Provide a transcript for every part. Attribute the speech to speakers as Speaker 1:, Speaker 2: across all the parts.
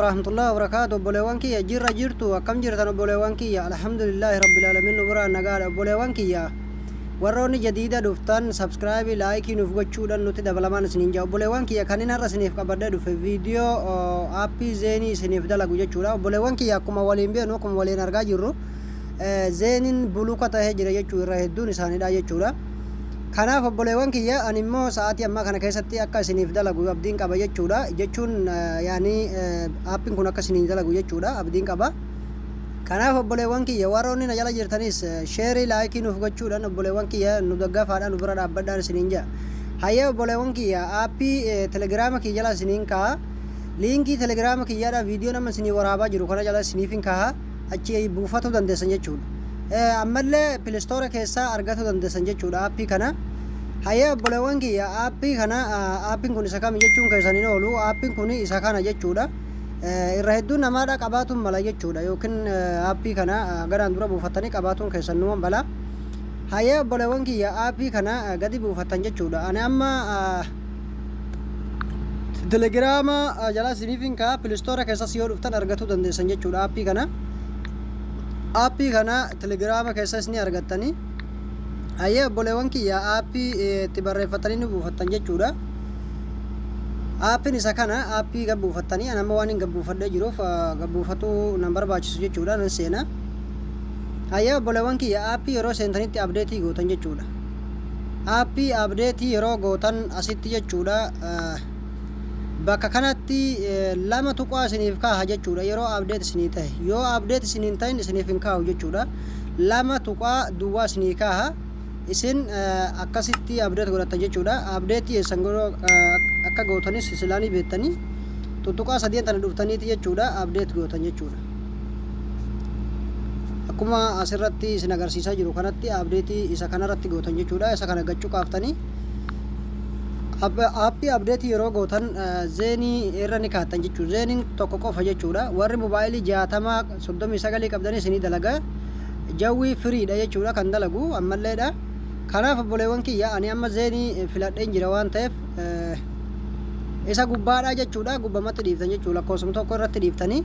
Speaker 1: Warahmatullahi wabarakaatu. Obboleewwan kiyya, jirra jirtu? Akkam jirtan, obboleewwan kiyya? Alhamdulillaahi rabbil alamin, nu biraan nagaadha. Obboleewwan kiyya, warroonni jadiida dhuftan subscribe, like nuuf gochuudhaan nutti dabalamaan isiniin jaa. Obboleewwan kiyya, kan inni har'a isiniif qabadhee dhufe viidiyoo aappii Zeenii isiniif dalagu jechuudha. Obboleewwan kiyya, akkuma waliin beeknu, akkuma waliin argaa jirru, Zeeniin buluka tahee jira jechuu irra hedduun isaaniidha jechuudha. Kanaaf obboleewwan kiyya, ani immoo sa'aatii ammaa kana keessatti akka isiniif dalagu abdiin qaba jechuudha. Jechuun yaanii aappiin kun akka isiniif dalagu jechuudha abdiin qaba. Kanaaf obboleewwan kiyya, warroonni na jala jirtanis sheerii, laayikii nuuf gochuudhaan obboleewwan kiyya nu daggafaadhaan nu bira dhaabbadhaan isiniin jedha. Hayyee obboleewwan kiyya, aappii telegiraama kiyya jala isiniin kaa'a. Liinkii telegiraama kiyyaadha viidiyoo nama isinii waraabaa jiru kana jala isiniif hin kaa'a. Achi buufatuu dandeessan jechuudha. Ammallee pilistoora keessaa argatuu dandeessan jechuudha aappii kana. Hayyee obboleewwan kiyya, aappii kana, aappiin kun isa kami jechuun keessan hin oolu. Aappiin kun isa kana jechuudha. Irra hedduun namaadha qabaatuun mala jechuudha, yookiin aappii kana garaan dura buufattanii qabaatuun keessan numa mala. Hayyee obboleewwan kiyya, aappii kana gadi buufattan jechuudha. Ani amma telegiraama jala isiniif hin ka'a, pilistoora keessas yoo dhuftan argatuu dandeessan jechuudha aappii kana. Aappii kana telegiraama keessas ni argattanii. Hayyee obboleewwan kiyya, aappii itti barreeffatanii ni buufattan jechuudha. Aappiin isa kana, aappii gad buufattanii. Ani amma waan hin gad buufadhee jiruuf gad buufatuu nan barbaachisu jechuudha, nan seena. Hayyee obboleewwan kiyya, aappii yeroo seentanitti abdeetii gootan jechuudha. Aappii abdeetii yeroo gootan asitti jechuudha, bakka kanatti lama tuqaa isiniif kaaha jechuudha yeroo update isinii tahe. Yoo update isinii hin ta'in isiniif hin kaahu jechuudha. Lama tuqaa duwwaa isinii kaaha. Isin akkasitti update godhattan jechuudha. Update eessan godhuu akka gootanis silaanii beektanii, tuttuqaa sadeen tana dhuftaniiti jechuudha, update gootan jechuudha. Akkuma asirratti isin agarsiisaa jiru kanatti update isa kanarratti gootan jechuudha. Isa kana gachuu kaaftanii aappii abdeetii yeroo gootan zeenii irra ni kaattan jechuudha. Zeeniin tokko qofa jechuudha. Warri mobaayilii 60 39 qabdanis ni dalaga. Jawwii firiidha jechuudha kan dalagu ammalleedha. Kanaaf obboleewwan kiyya, ani amma zeenii filadheen jira waan ta'eef isa gubbaadha jechuudha. Gubbamatti dhiiftan jechuudha. Lakkoofsuma tokko irratti dhiiftanii.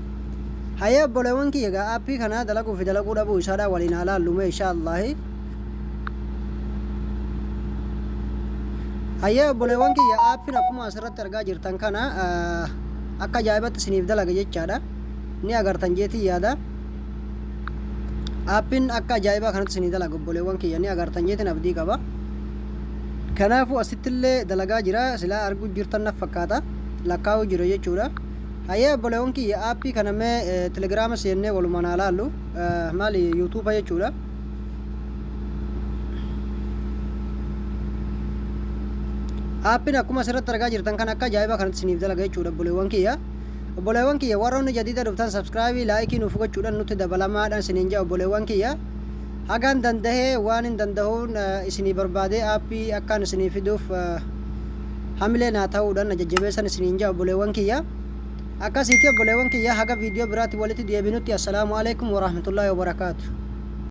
Speaker 1: Hayyee obboleewwan kiyya, egaa aappii kana dalaguu fi dalaguu dhabuu isaadha waliin haa laallu mee inshaallahi. Hayyee obboleewwan kiyya, aappiin akkuma asirratti argaa jirtan kana akka ajaa'ibatti isiniif dalaga jechaadha. Ni agartan jeetii yaada. Aappiin akka ajaa'ibaa kanatti isinii dalaga, obboleewwan kiyya, ni agartan jeetiin abdii qaba. Kanaafuu asittillee dalagaa jira, silaa arguu jirtan naf fakkaata, lakkaa'uu jira jechuudha. Hayyee obboleewwan kiyya, aappii kana mee telegiraama seennee walumaan haa laallu, maali, yuutuuba jechuudha. Aappiin akkuma asirratti argaa jirtan kan akka ajaa'ibaa kanatti isiniif dalaga jechuudha, obboleewwan kiyya. Obboleewwan kiyya, warroonni jadiida dhuftan subscribe, like nuuf gochuudhaan nutti dabalamaadhaan isiniin jaa. Obboleewwan kiyya, hagaan dandahee waan hin dandahuun isinii barbaadee aappii akkaan isinii fiduuf hamilee naa ta'uudhaan na jajjabeessan isiniin jaa, obboleewwan kiyya. Akkasiiti obboleewwan kiyya, haga viidiyoo biraatti walitti deebinutti, assalaamu alaikum warahmatullaahi wabarakaatu.